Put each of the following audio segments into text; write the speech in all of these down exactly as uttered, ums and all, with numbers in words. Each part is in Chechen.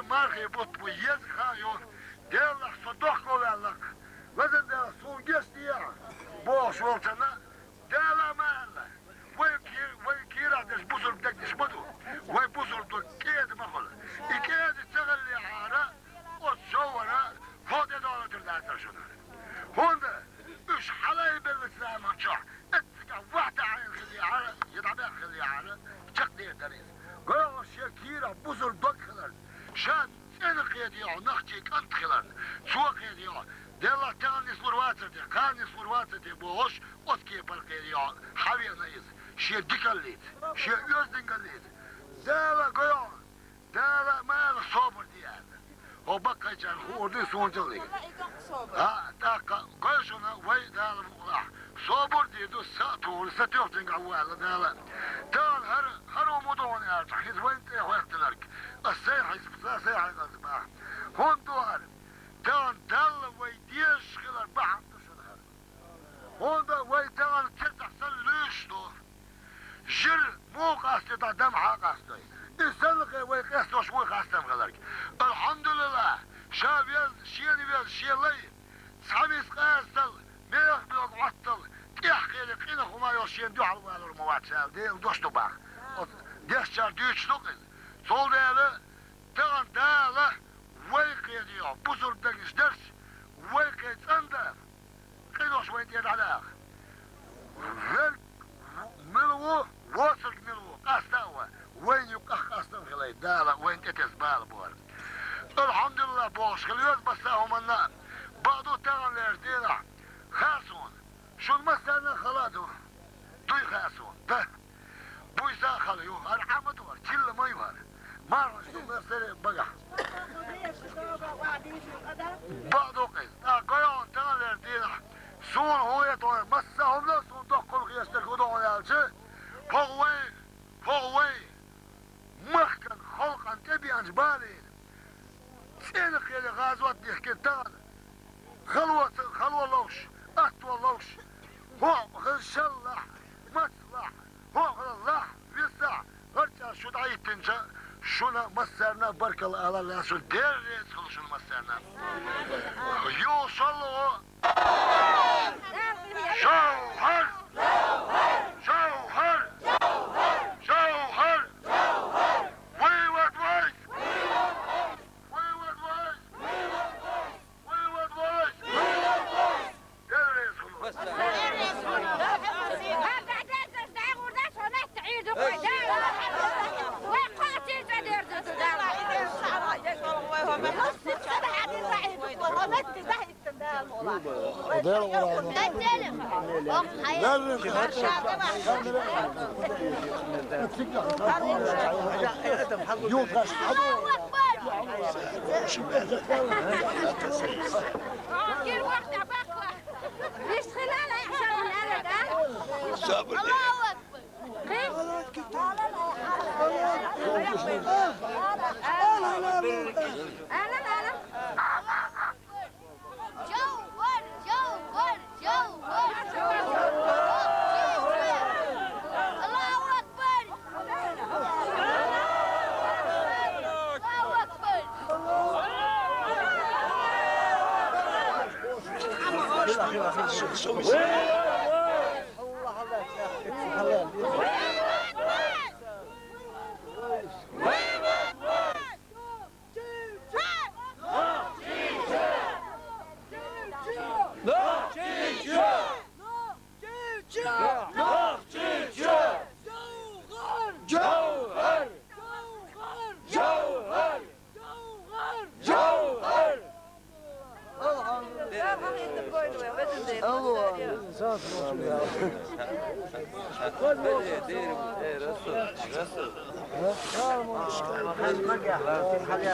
Мархий бутт бу еза хан йолу, Делах со дохко ваьллакх, везан Дела, суна гечдехьа, бохуш волчунна, Дела ма аьлла. Вай кий-, вай кийрахь дерш бусург дегнаш ма ду. Вай бусург дог кӀеда ма хуьлу. И кӀеда ца хиллехьара, оцу шоввара хьо тӀедогӀур дацара шуна. ХӀунда уьш хьалайбеллачу заман чохь эццигахь вахь тӀаьхьийна хиллехьара, я дӀабаьхна хиллехьара, чекхдер дара иза. ГойгӀуш шен кийрахь бусург дог хиларна, ша цӀена кхетийо нохчийн кӀант хиларна, цо кхетийо, Делла тахана нислур вацар те, кхана нислур вацар те бохуш, оцу кепара кхетийо, хьавеана иза, шен дикаллица, шен оьздангаллица. Дала гойгӀу, Дала ма аьлла, собар де аьлла. ХӀо баккхайчарна хуур ду суна чӀаллиг. А, тӀаккха гой шуна вай Дала мукъалахь. Собар дийр ду, са а тухур, са тоьхчуьнгахь ву аьлла Дала. Тахана хӀара, хӀара хӀума ду хьуна аьлча, хӀинца вайна тӀе хӀоьттинарг. Ас сайн хьисап, са сайн хьекъалца бахьа. ХӀунда ду хӀара? Тахана Далла вай дезаш хилар бахьана ду шуна хӀара. ХӀунда вай тахана кертахь санна луьйш ду. Жира муха къасто, дӀа дам хьа къастой. И санна кхе вай къестош вуй хастам хиларг. Алхьамдулиллах, ша веза, шена веза, шен лай. Цхьа виз къастал, мех боьгу Ӏоттал, тӀехь кхеле къинах хӀума йолуш шена дуьхьал валур ма вац аьлла, Делан дош ду бахьа. Оцу дешчара дуьйцуш ду-кх иза. Цул дела, тахана Дала вай кхедийо, бусург дагаш дерш, вай кхе цӀандала, къинош вайн тӀе дӀадаха. Верг мила ву, воцург мила ву, къаста а ван, вайна юккъах къастам хилай, Дала вайна тӀетесна бала бора. Алхьамдулиллах бохуш хила веза массо а хӀуманна, бакъду таханлерчу дийнахь, хаьа суна, шуна массарна а хала а ду. Дуй хаьа суна? Да. Буьйса а хала ю, хӀара Ӏа ма ду хӀара, чилла ма ю хӀара. Марханаш ду массаре багахь. Бакъ ду-кх иза. ТӀаккха гойгӀун таханлерчу дийнахь суна хӀун хета хьуна, массо а хӀуманал суна доккхал хеташ дерг хӀун ду хьуна аьлча, хӀокху вайн, хӀокху вайн махкан халкъан тӀебеанчу балийна, цӀена кхеле гӀазот дихкина тахана, хало ца, хало ловш, атто ловш, хӀокху хаза шаллахь, мацлахь, хӀокху лахь, висахь, гӀарчӀа шу дӀахӀиттинча, шуна массарна а баркалла ала лаьа, шун Дела реза хуьлу шуна массарна а. Юха шолгӀа! Жовхар! Жовхар! Жовхар! Вывод войск! Вывод войск! Вывод войск! Дела реза хуьлу!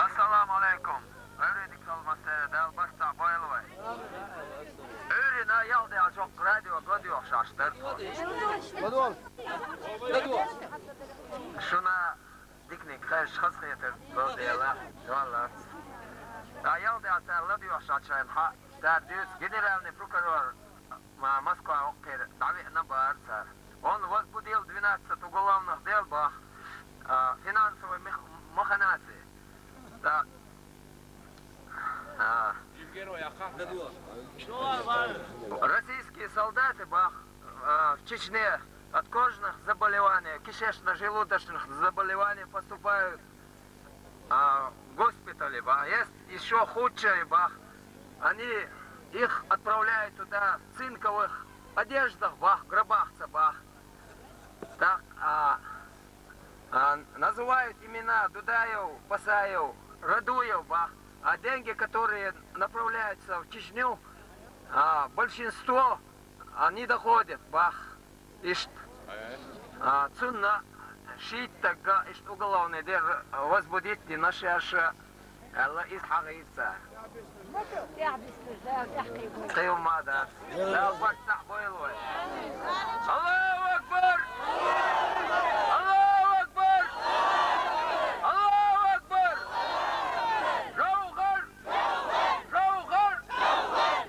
Ассаламу алейкум. Ӏуьйрре дика хила массеран, Дала барт цхьаъ бойла вай. Ӏуьйррина ялх де чохь радио год йохуш Ӏаш дара тхо. Шуна диканиг хезча хазахетар бала дела, валлац. Ткъа ялх де цара ладоьгӀуш Ӏачу шайна хьа, цара дуьйцу генеральный прокурор ма Москва ваккхийра дӀавеана бара цара. Он возбудил двенадцать уголовных дел бах, а, финансовой мех-, махинации. ТӀаккха А, российские солдаты, бах, а, в Чечне от кожных заболеваний, кишечно-желудочных заболеваний поступают, а, в госпитали, бах. Есть еще худшие, бах. Они их отправляют туда в цинковых одеждах, бах, в гробах, бах. Так, а, а, называют имена Дудаев, Басаев, Радуев, бах. А деньги, которые направляются в Чечню, а, большинство, они доходят, бах. Ишт. А, цунна шийтта тагга ишт уголовный дела возбудить ди наши аша. Алла из хагица. Къиумада. Дала барт цхьа бойла вай. Аллаху акбар! Аллаху акбар! Аллаху акбар! Жовхар! Жовхар!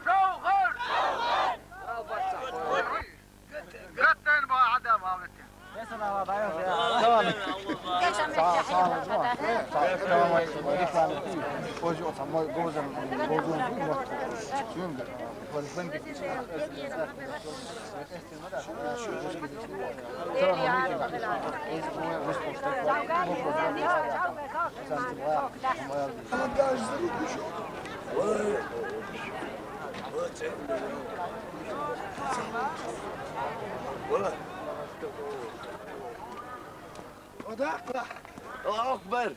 Жовхар! Дала барт цхьа бойла вай. Гаттен ба адам алати. Аллаху акбар!